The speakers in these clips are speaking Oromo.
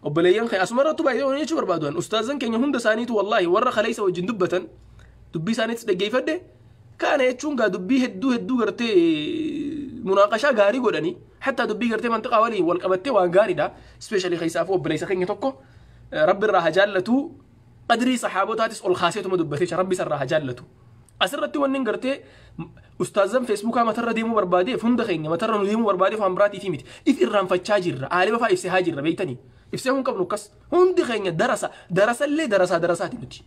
Obboleeyyan keenya asumarrattu baay'ee waan jechuu barbaaduan ustaazan keenya hunda isaaniitu wallaahi warra kaleessa wajjin dubbatan dubbii isaaniitis dhaggeeffadhe. Kana jechuun gaa dubbii hedduu hedduu gartee munaaqashaa gaarii godhanii, hatta dubbii gartee mantiqaa waliin wal qabattee waan gaariidha. Especially keessaafuu obboleessa keenya tokko rabbi irraa haa jaallatu, qadrii saxaabotaatis ol kaaseetuma dubbatee rabbi isarraa haa jaallatu. Asirratti wanni gartee ustaazan feesbuukaa matarra deemuu barbaadeef, hunda keenya matarra nu deemuu barbaadeef, waan biraatiif miti. If irraanfachaa jirra, aalima fa'aa ibsee haa jirra beektanii. Ibsee hun qabnu akkas hundi keenya darasa darasallee darasaa darasaati, nuti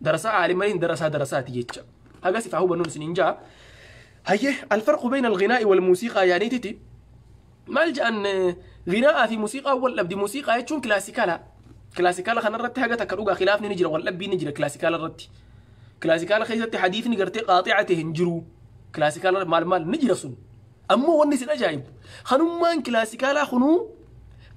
darasaa aalimaniin darasaa darasaati jecha. Hagas ifaa hubannuun isiniin jaa. Hayyee, الفرق بين الغناء والموسيقى yaaniititi maal jedhan? Ghinaa fi muuziqaa wal dhabdi. Muuziqaa jechuun kilaasikaala. Kilaasikaala kanarratti haga takka dhugaa khilaafni ni jira, wal dhabbiin ni jira kilaasikaala irratti. Kilaasikaala keessatti hadiisni gartee qaaxi'a ta'e hin jiru. Kilaasikaala maal maal ni jira sun. Ammoo wanni isin ajaa'ibu kanummaan kilaasikaalaa kunuu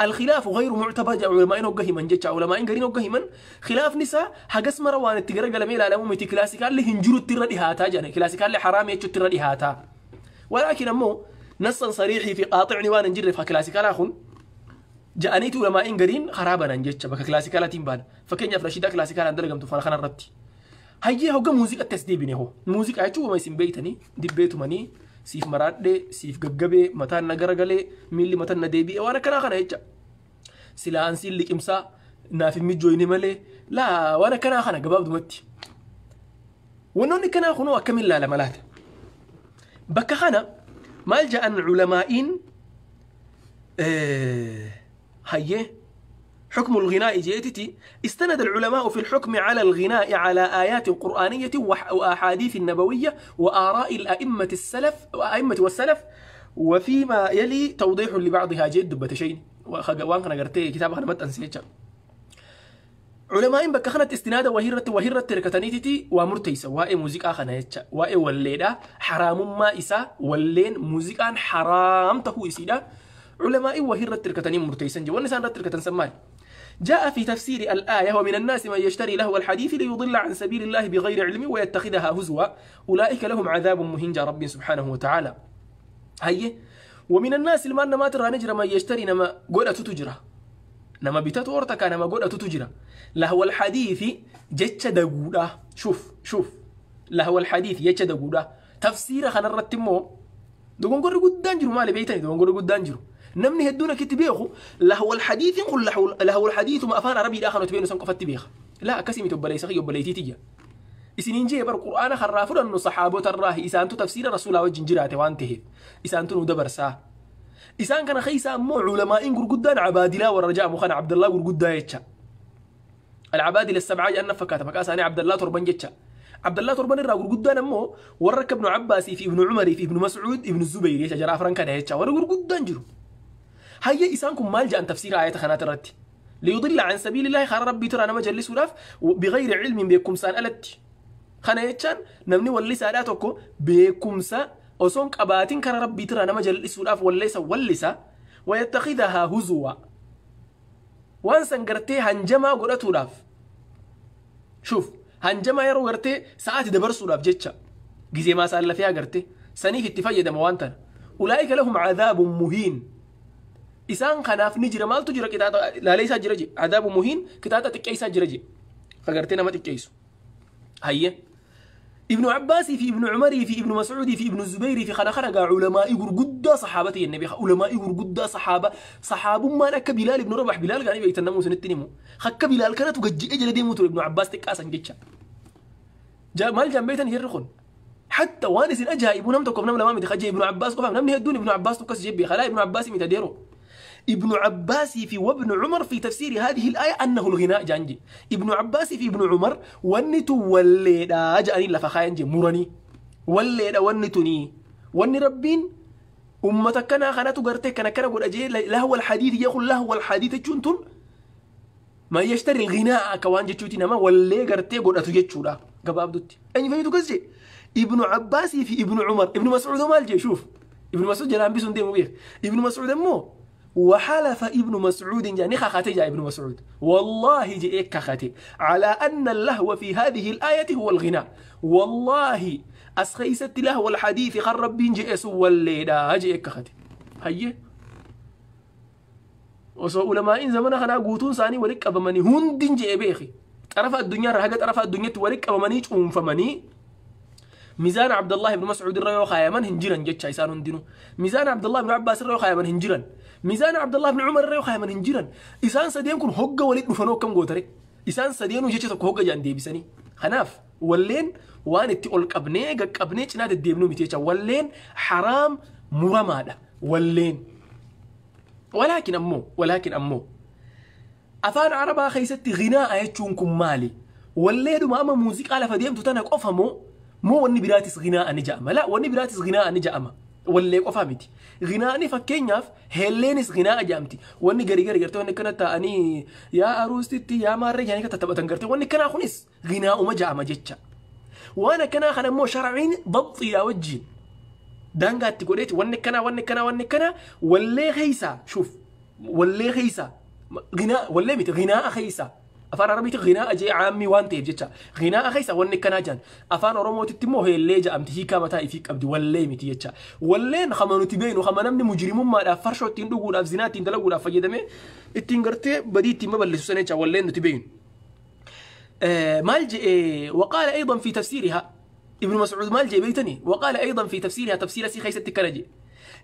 الخلاف غير معتبر جاء علماء هوجا himan jecha. علماء gariin hogga himan khilaafni isaa hagas mara waan itti garagalamee ilaalamu miti, kilaasikaalli hin jirutti irra dhihaataa jedhan, kilaasikaalli haraam jechutti irra dhihaataa. ولكن ammoo نصا صريحii fi qaaxicni waan hin jirreef kilaasikaalaa kun ja'aniitu ulamaa'in gariin karaa banan jecha, bakka kilaasikaalaatiin baana. Fakkeenyaaf nashiidaa kilaasikaalaan dalagamtu fana kanarratti. Hayyee, hogga muuziqaatti as deebine hoo? Muuziqaa jechuun wama isin beeytanii dibbeetumanii siif maraadhee, siif gaggabee, mataan na garagalee, miilli mataan na deebi'e, waan akkanaa kana jecha. Silaa ansiin liqimsaa naaf hin mijjooyne malee laa, waan akkanaa kana gabaabdumatti. Wannoonni akkanaa kunoo akkamiin laalama laata? Bakka kana maal ja'an culamaa'iin? Hayyee, حكم الغناء جيتتي استند العلماء في الحكم على الغناء على آيات قرآنية وأحاديث النبوية وآراء الأئمة السلف وأئمة والسلف، وفيما يلي توضيح لبعضها. جد دبتشين وان كان قرتي كتاب أنا ما أنسيتش. علماء bakka kanatti istinaada wahirratti wahirratti hirkataniititi waa murteessa waa'ee muuziqaa kana jecha, waa'ee walleedha, haraamummaa isaa, walleen muuziqaan haraam tahuu isiidha. Culamaa'in wahirratti hirkatanii murteessan je. Wanni isaan irratti hirkatan san maali? جاء في تفسير الآية: ومن الناس من يشتري لهو الحديث ليضل عن سبيل الله بغير علم ويتخذها هزوا أولئك لهم عذاب مهين. جاء رب سبحانه وتعالى. هي ومن الناس ilmaan namaatirraa ni jira من يشتري nama godhatutu jira, nama bitatu horta nama godhatutu jira, لهو الحديث jecha daguudha. شوف شوف، لهو الحديث jecha daguudha. Tafsiira kanarratti immoo dogongorri guddaan jiru maali beeytani? Dogongorri guddaan jiru namni hedduun akkitti beeku لهو الحديث kun لهو الحديث ma afaan arabiidhaa kan nuti beeknu san qofatti beeka. Laa, akkasii miti obboleessa kiyya, obboleettii tiyya. Isiniin jee bar, qur'aana karraa fudhannu saxaabota irraa, isaantu tafsiira rasuulaa wajjin jiraate waan ta'eef isaantu nu dabarsaa. Isaan kana keessa ammoo culamaa'iin gurguddaan cabaadilaa warra ja'amu kana, Abdallaa gurguddaa jecha. العبادلة السبعة jedhan fakkaata maqaa isaanii, Abdallaa torban jecha. Abdallaa torban irraa gurguddaan ammoo warra akka Ibnu Abbaasii fi Ibnu Umarii fi Ibnu Mas'uud, Ibnu Zubayr jecha, jara afran kana jecha warri gurguddaan jiru. Hayya, isaan kun maal jedhan tafsiira ayata kanaati irratti? ليضل عن سبيل الله karaa rabbii irraa nama jallisuudhaaf, بغير علم beekumsaan alatti. Kana jechaan namni wallisaadhaa tokko beekumsa osoo hin qabaatin karaa rabbii irraa nama jallisuudhaaf walleessa wallisa. ويتخذها هزوا waan san gartee hanjamaa godhatuudhaaf. شوف, hanjamaa yeroo gartee sa'aati dabarsuudhaaf jecha, gizee maasaan lafee agartee saniif itti fayyadama waan tana. أولئك لهم عذاب مهين isaan kanaaf ni jira. Maaltu jira? Qixaaxa laalee isaa jira je, عذاب مهين qixaaxa xiqqeessaa jira je, agartee nama xiqqeessu. Hayye, Ibnu Abbaasii fi Ibnu Umarii fi Ibnu Mas'uudii fi Ibnu Zubeyrii fi kana kana gaa ulamaa'ii gurguddaa saxaabati jennee beeka. Ulamaa'ii gurguddaa saxaaba saxaabummaan akka Bilaal Ibnu Rabax. Bilaal gaanii beektan namuu isinitti himu. Akka Bilaal kanatu gajji'ee jala deemuu ture Ibnu Abbaas xiqqaasan jecha. Maal jaan beektan jirri kun? Hatta waan isin ajaa'ibu nam tokkoof nama lamaa miti kajee Ibnu Abbaas qofaaf. Namni hedduun Ibnu Abbaas tokkos jee beeka. Laa, Ibnu Abbaas miti adeeroo. ابن عباس في وابن عمر في تفسير هذه الآية أنه الغناء جانجي. ابن عباس في ابن عمر ونتو وليدا جاني لفخاين مرني وليدا ونتني ون ربين أمة كنا خانتو غرتي كنا كنا قد أجي لهو الحديث، يقول لهو الحديث جنتن ما يشتري الغناء كوان جتشوتي نما ولي غرتي قد أتو جتشودا قباب دوتي أني فهمتو قصدي؟ ابن عباس في ابن عمر، ابن مسعود مال جي. شوف، ابن مسعود جلان بيسون ديمو بيخ ابن مسعود مو وحلف ابن مسعود يعني خاخاتي جاء ابن مسعود والله جاء كخاتي على أن اللهو في هذه الآية هو الغناء. والله أسخيست لهو الحديث خرب بين جاء سوى الليلة جاء كخاتي. هيا. Osoo ulamaa'iin zamana kanaa guutuun isaanii walitti qabamanii hundin je'e beeki. Xarafa addunyaarraa haga xarafa addunyaatti walitti qabamanii cuunfamanii mizaana Abdallah ibn Mas'uud irra yoo kaayaman hin jiran jecha isaan hundinuu. Mizaana Abdallah ibn Abbaas irra yoo kaayaman hin jiran. Mizaana Abdallah ibn Umar irra yoo kaayaman hin jiran. Isaan sadeen kun hogga walitti dhufanoo akkam gootare? Isaan sadeenuu jecha tokko hogga jaan deebisanii. Kanaaf walleen waan itti ol qabnee gaqqabnee cinaa deddeebinuu miti jecha walleen haraam muramaadha walleen. Walaakin ammoo afaan Arabaa keessatti ghinaa'a jechuun kun maali? Walleedhuma amma muuziqaa lafa deemtu tana qofa moo wanni biraatis ghinaa'a ni ja'ama? Laa, wanni biraatis ghinaa'a ni ja'ama. Wallee qofa miti. Ghinaa'ni fakkeenyaaf heelleenis ghinaa'a jedhamti. Wanni gari gari gartee wanni akkana ta'anii yaa aruustitti yaa maarree jedhanii kan taphatan gartee wanni akkanaa kunis ghinaa'uma ja'ama jecha. Waan akkanaa kana immoo sharciin dabxiidhaa wajjin daangaa itti godheeti wanni akkanaa wanni akkanaa wanni akkanaa wallee keeysaa shuuf wallee keeysaa ghinaa wallee miti ghinaa'a keeysaa afaan Arabiitti ghinaa'a jee caammii waan ta'eef jecha ghinaa'a keessa wanni akkanaa jedhan. Afaan Oromootitti immoo heellee jedhamti, hiikaa mataa ifii qabdi, wallee miti jecha. Walleen kama nuti beeknu kama namni mujrimummaadhaaf farshoo ittiin dhuguudhaaf zinaa ittiin dalaguudhaaf fayyadamee ittiin gartee badii ittiin babal'isu sana jecha walleen nuti beeknu. Maal je'e? وقال أيضا في تفسيرها ابن مسعود maal je'e beeytanii? وقال أيضا في تفسيرها تفسير isii keessatti kana je'e: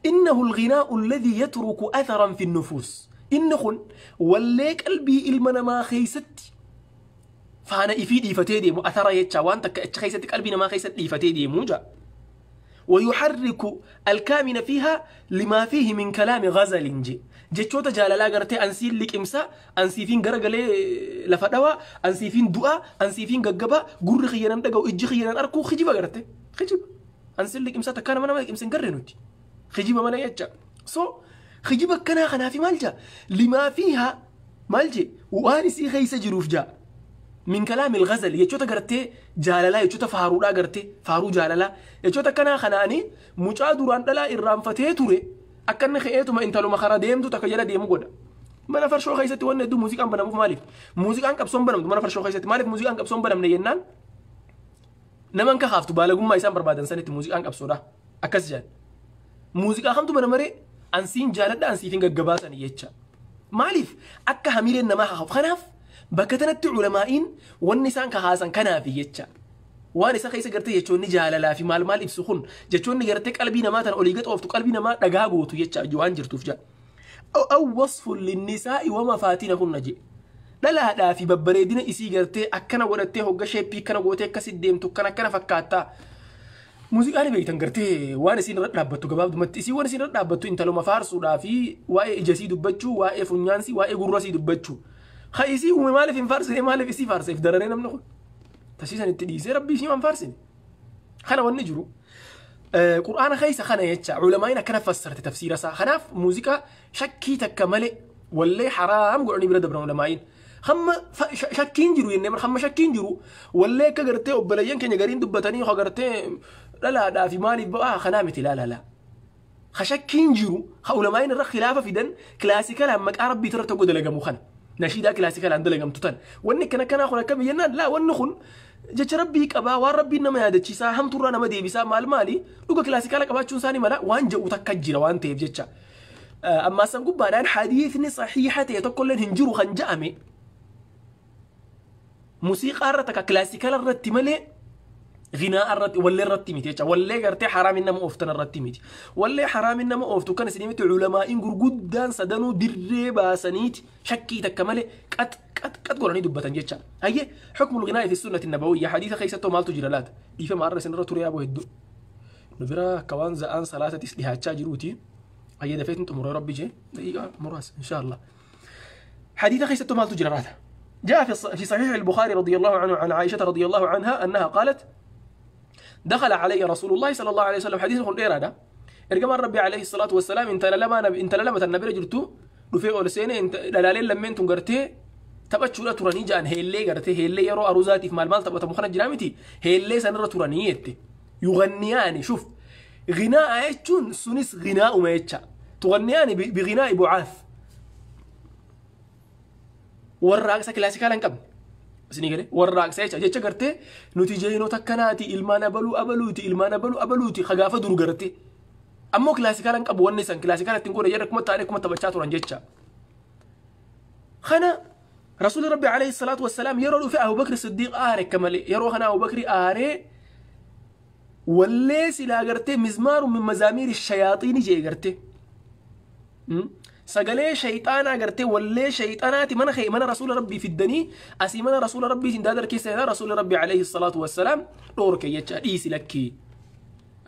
إنه الغناء الذي يترك أثرا في النفوس. Inni kun wallee qalbii ilma namaa keessatti faana ifii dhiifatee deemu, athara jecha waan takka achi keessatti qalbii namaa keessatti dhiifatee deemu jaa. ويحرك الكامن فيها لما فيه من كلام غزل جي jechoota jaalalaa gartee ansiin liqimsa, ansiifiin garagalee lafa dhawaa, ansiifiin du'aa, ansiifiin gaggabaa, gurri xiyyanan dhaga'u, ijji xiyyanan arkuu, kijiba garte kijiba ansiin liqimsa takkaa nama nama liqimsa hin garre nuti kijiba mana jecha. So kijiba akkanaa kanaafi maal jaa لما فيها maal je waan isii keessa jiruuf jaa من كلام الغزل jechoota gartee jaalalaa, jechoota faaruudhaa gartee faaruu jaalalaa, jechoota akkanaa kanaanii mucaa duraan dhalaa irraanfatee ture akka inni ka'eetuma intaluma karaa deemtu takka jala deemu godha. Mana farshoo keessatti wanni hedduu muuziqaan banamuuf maaliif? Muuziqaan qabsoon banamtu mana farshoo keessatti maaliif muuziqaan qabsoon banamne jennaan naman kakaaftu baalagummaa isaan barbaadan sanitti muuziqaan qabsoodha. Akkas jedhan. Muuziqaa kamtu bana maree ansiin jaaladha ansiifin gaggabaasanii jecha. Maaliif akka hamileen namaa kakaaf? Kanaaf bakka tanatti ulamaa'iin wanni isaan kakaasan kanaafi jecha. Waan isa keessa gartee jechoonni jaalalaa fi maal maal ibsu kun jechoonni gartee qalbii namaa tana olii gaxooftu qalbii namaa dhagaa gootu jecha waan jirtuuf jedha. أو وصف للنساء ومفاتنهن je. Dhalaadhaa fi babbareedina isii gartee akkana godhattee hogga shape akkana gootee akkasit deemtu akkana akkana fakkaattaa. Muuziqaan beektan gartee waan isiin irra dhaabbattu gabaabdumatti isii waan isiin irra dhaabbattu intaluma faarsuudhaa fi waa'ee ijasii dubbachuu, waa'ee funyaansii, waa'ee gurrasii dubbachuu. Ha isii uume maaliif hin faarsine? Maaliif isii faarseef dararee namni kun? Tasiisan itti dhiisee rabbii isii waan faarsine. Kana wanni jiru. Qur'aana keessa kana jecha ulamaa'iin akkana fassarte tafsiira isaa. Kanaaf muuziqaa shakkii takka malee wallee haraam godhanii bira dabran ulamaa'iin. Hamma shakkiin jiru jennee hamma shakkiin jiru wallee akka gartee obboleeyyan keenya gariin dubbatanii ha gartee dhalaadhaa fi maaliif ba'aa kanaa miti laa laa laa. Ha shakkiin jiru ha ulamaa'iin irra khilaafa fidan kilaasikalaan maqaa rabbii irra tokko dalagamu kana. Nashiidaa kilaasikalaan dalagamtu tan. Wanni akkana kanaa kun akkami jennaan laa wanni kun jecha rabbii qabaa, waan rabbiin nama yaadachiisaa, hamtuurraa nama deebisaa, maal maali dhuga kilaasikala qabaachuun isaanii mala waan jedhu takka jira waan ta'eef jecha. Ammaa san gubbaadhaan hadiisni sahiiha ta'e tokkolleen hin jiru kan ja'ame muuziqaa irra takka kilaasikala irratti malee ghinaa irratti wallee irratti miti jecha. Wallee gartee haraamin nama ooftan irratti miti. Wallee haraamin nama ooftu kan isin miti ulamaa'iin gurguddaan sadanuu dirree baasaniiti shakkii takka malee qat qat qat godhanii dubbatan jecha. Hayyee, حكم الغناء في السنة النبوية حديث keessattuu maaltu jira laata? Dhiifama har'a isin irra ture yaaboo hedduu nu bira akka waan za'aan salaatatis dhihaachaa jiruuti. Hayyee, dafeetin xumuree rabbi jee daqiiqaa muraasa insha Allah. Hadiisa keessattuu maaltu jira laata? جاء في صحيح البخاري رضي الله عنه عن عائشة رضي الله عنها أنها قالت: دخل علي رسول الله صلى الله عليه وسلم. حديث kun dheeraadha. Ergamaan rabbi عليه الصلاة والسلام intala lama intala lama tan na bira jirtu dhufee ol seene. Dhalaaleen lammeen tun gartee taphachuudha turanii ja'an, heellee gartee heellee yeroo aruuzaatiif maal maal taphatamu kana jira miti, heellee sanirra turanii jette. يغنيان شوف غناء jechuun sunis غناء jecha تغنيان بغناء بعاث warraaqsa kilaasikaala hin qabne isinii galee warraaqsa jecha jecha gartee nuti jeenota akkanaati, ilmaan abaluu abaluuti, ilmaan abaluu abaluuti kagaafa duru gartee ammoo kilaasikaala hin qabu. Wanni san kilaasikaala ittiin godhe jedha akkuma taa'anii akkuma taphachaa turan jecha. Kana Rasuulli Rabbi alayhi salaatu wassalaam yeroo dhufe Abu Bakr Siddiiq aare akka malee. Yeroo kana Abu Bakri aaree wallee silaa gartee mizmaaru min mazaamiiri shayaaxiini jee gartee. Sagalee shayxaanaa gartee wallee shayxaanaati mana kee mana Rasuula Rabbii fiddanii asii mana Rasuula Rabbiitiin daadar keessa seenaa Rasuula Rabbi alayhi salaatu wassalaam dhoorke jecha dhiisi lakkii.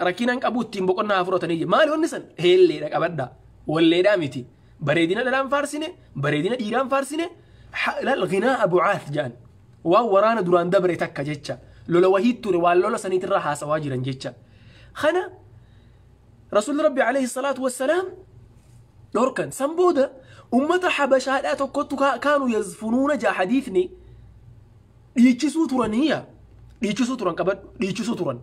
Rakkinaan qabu ittiin boqonnaa haa fudhatanii maali wanni san heelleedha qabadha walleedhaa miti bareedina dhalaan faarsine bareedina dhiiraan faarsine laal ghinaa bucaaf jedhan waan waraana duraan dabre takka jecha lola wahii ture waan lola saniitirraa haasawaa jiran jecha. Kana Rasuulli Rabbi alayhi salaatu wassalaam dhorkan. San booda ummata Habashaadhaa tokkottu kaanu yazfunuuna jaa hadiifni dhiichisuu turaniya dhiichisuu turan qabadhu dhiichisuu turan.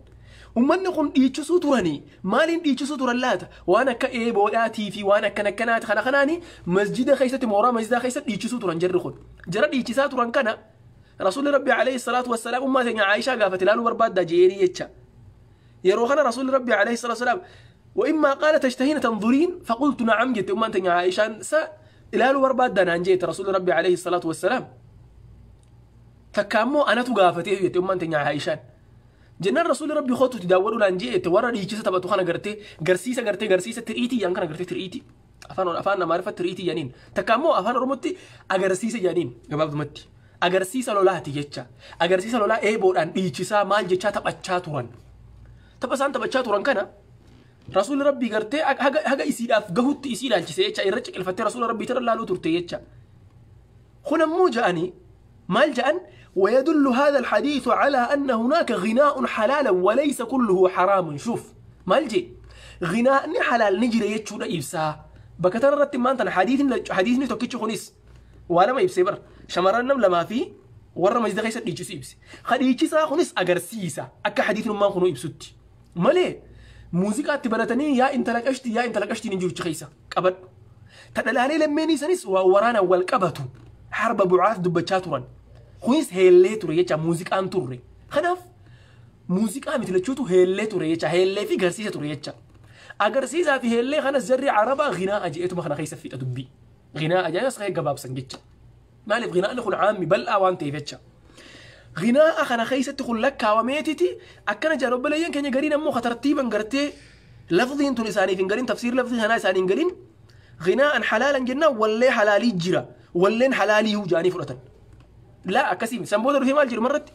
Ummanni kun dhiichisuu turanii maaliin dhiichisuu turan laata? Waan akka eeboodhaatii fi waan akkana akkanaati kana kanaani masjida keessatti mooraa masjidaa keessatti dhiichisuu turan jarri kun. Jara dhiichisaa turan kana Rasuulli Rabbi alayhi salaatu wassalaam ummaa teenya Aayishaa gaafate ilaaluu barbaaddaa je'eenii jecha. Yeroo kana Rasuulli Rabbi alayhi salaatu wassalaam وإما قال تشتهين تنظرين فقلت نعم جت أم أنت عائشة س إلى برباد نان جيت رسول ربي عليه الصلاة والسلام تكامو أنا تقافتي جت أم أنت عائشة جنان رسول ربي خطو تدوروا لان جيت ورا ديجي تبتو خنا قرتي قرسيسة قرتي قرسيسة تريتي يعني كنا قرتي تريتي أفان أفان معرفة تريتي جانين تكامو أفان رمتي أقرسيسة جانين قبل متي أقرسيسة لولا تيجتشا أقرسيسة لولا إيبور أن ديجيسا مال جتشا تبتشا تبسان تبتشا توران كنا رسول ربي قرتي هجا يصير أفجهت يصير على شيء يتشا يرجع الفتى رسول ربي ترى لا لو ترتي يتشا خنا مو جاني ما جان ويدل هذا الحديث على أن هناك غناء حلالا وليس كله حرام. شوف ما الجي غناء حلال نجري يتشو إبسا بكتر رتب ما أنت حديث نتوكيتش خنيس وأنا ما يبسي بر شمرنا لما في ورا مجد غيسة ديجي إبسي خديجي سا خنيس أجرسيسا أك حديث ما خنو إبسوتي مالي موسيقى تبرتني يا انت لك اشتي يا انت لك اشتي نجيب تخيسه قبل تدلالي لمني سنس وورانا والقبتو حرب بعاث دبچاتورن خويس هيلي توري يچا موسيقى ان توري خناف موسيقى مثل هيلي توري يچا هيلي في غرسيسه توري يچا اغرسيسه في هيلي خنا زري عربا غناء اجيتو مخنا خيسه في ادبي غناء اجاس خي غباب سنجچا مالف غناء لخل عامي بل اوان تيفچا غناء خنا خيسة تقول لك وميتتي أكنا جرب لين كان يقرين مو ترتيبا قرتي لفظي انتو لساني في قرين تفسير لفظي هنا لساني قرين غناء حلالا جنا ولا حلالي جرا ولا حلالي هو جاني فرة لا أكسيم سنبودر في مال جر مرت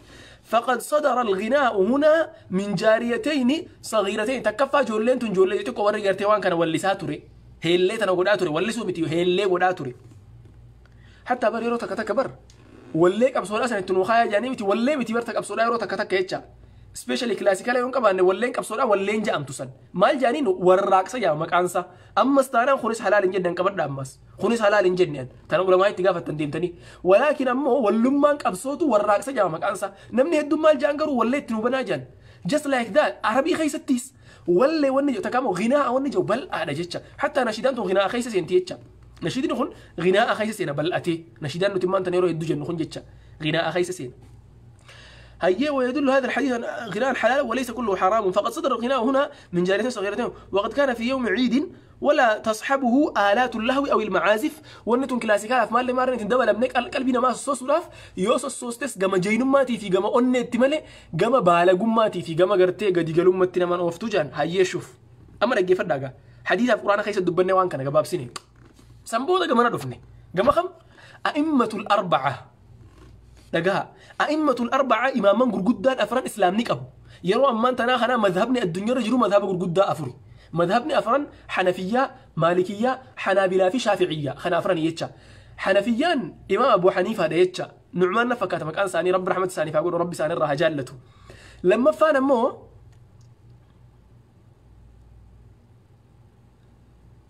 فقد صدر الغناء هنا من جاريتين صغيرتين تكفى جولين تنجولين تكو وري قرتي كان ولي ساتوري هيلي تنقول ولي سومتي هيلي قداتوري حتى بريرو تكتكبر wallee qabsoodhaa san ittiin mukaa jaanii miti wallee miti barta qabsoodhaa yeroo takka takka jecha specially kilaasikaala yoon qabaanne walleen qabsoodhaa walleen ja'amtu san maal jaaniin warraaqsa jaama maqaansa ammas taanaan kunis halaal hin jenne qabadha ammas kunis halaal hin jenne tana ulamaa itti gaafattan deemtanii walaakin ammoo wallummaan qabsootu warraaqsa jaama maqaansa namni hedduun maal ja'an garuu wallee ittiin hubanaa ja'an just like that arabii keessattis wallee wanni jedhu takka ammoo ghinaa wanni jedhu bal'aadha jecha hatta nashiidaan tun ghinaa keessa seenti jecha نشيدين خون غناء خيس سينا بلأتي نشيدان نتمان تنيرو يدو جن خون جتشا غناء خيس سينا هيا ويدل هذا الحديث غناء حلال وليس كله حرام فقد صدر الغناء هنا من جاريتين صغيرتين وقد كان في يوم عيد ولا تصحبه آلات اللهو أو المعازف ونتون كلاسيكال في مال مارن تندبل منك قلبنا ما الصوص ولاف يوس الصوص تس جما جينماتي في جما أنت تملي جما بالغماتي في جما قرتي قد يقلومتنا من أوفتوجان هيا شوف أما رجع فرداقة حديث في القرآن خيس الدبنة وان كان جباب سنين سنبودا جمنا دفني جما خم أئمة الأربعة دقها أئمة الأربعة إماما غرغدان أفران إسلام نكب يروا أمان تناخنا مذهبني الدنيا رجلو مذهب غرغدا أفري مذهبني أفران حنفية مالكية حنابلة في شافعية خنا أفران يتشا حنفيان إمام أبو حنيفة هذا يتشا نعمان نفكات مكان ساني رب رحمة ساني فأقول ربي ساني راها جالته لما فانا مو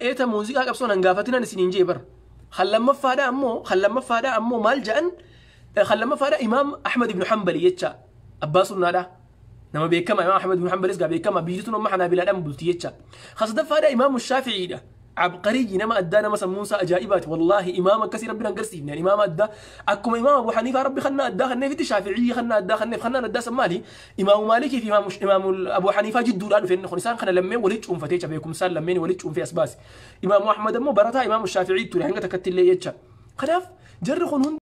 إيه موسيقى قبصونا نقافتنا نسنين جيبر خلما فادا أمو خلما فادا أمو مال جأن خلما فادا إمام أحمد بن حنبل يتشا أباس النادا نما بيكما إمام أحمد بن حنبل إسقى بيكما بيجتنا ما حنا بلا أم بلتي يتشا خاصة فادا إمام الشافعي ده عبقري نما أدانا مثلا موسى أجائبات والله إمام كثير ربنا نقرسي يعني إمام أدى أكم إمام أبو حنيفة ربي خلنا أدى خلنا في الشافعي خلنا أدى خلنا خلنا أدى سمالي إمام مالك في إمام أبو حنيفة جدو لانه في الخنسان خلنا لمين وليتش أم فتيش أبيكم سال لمين وليتش أم في أسباس إمام أحمد مو برتا إمام الشافعي تري هنگا تكتل لي يتشا Kanaaf jarri kun hundi